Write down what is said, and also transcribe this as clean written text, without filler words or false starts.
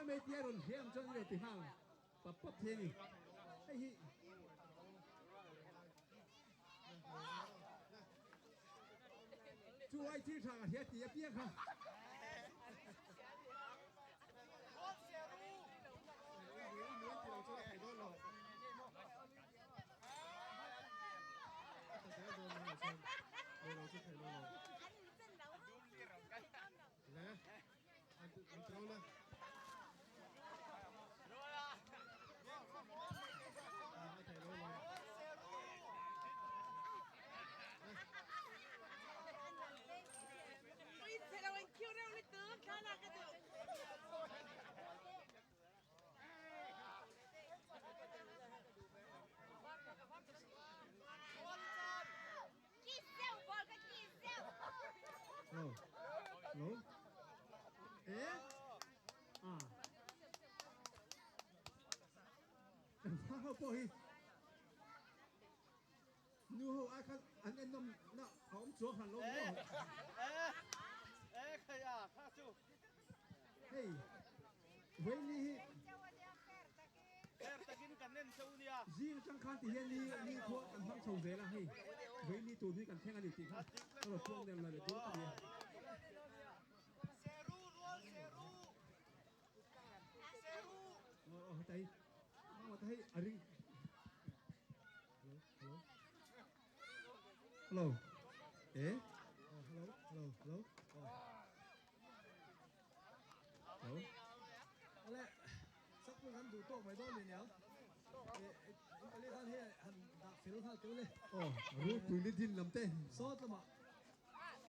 mai tia rawn hria ang chuan i lo ti nghal pap pap thei a ni. Hei hi. Chu ai thil tha ka hria tih apiang kha. Hello. Hello. Eh? Ah. Kan ho pawh hi nu ho ai khan an en nawm na a awm chuang hran lo maw? Hei Vaini hi zing atang khan ti hian ni ni khaw kan hmang chho zel a hei Vaini tur hi kan thleng a ni tih kha ka rawn puang nem la leh dawn a ni a. Aw aw heta hi mama te hei a ring hello hello hello eh oh hello hello hello oh hello ale sak pawh kan duh tawk mai dawn ni niang eh ali khan hei han dah fel nghal teuh le oh ru tui ni din lam te sawt lamah.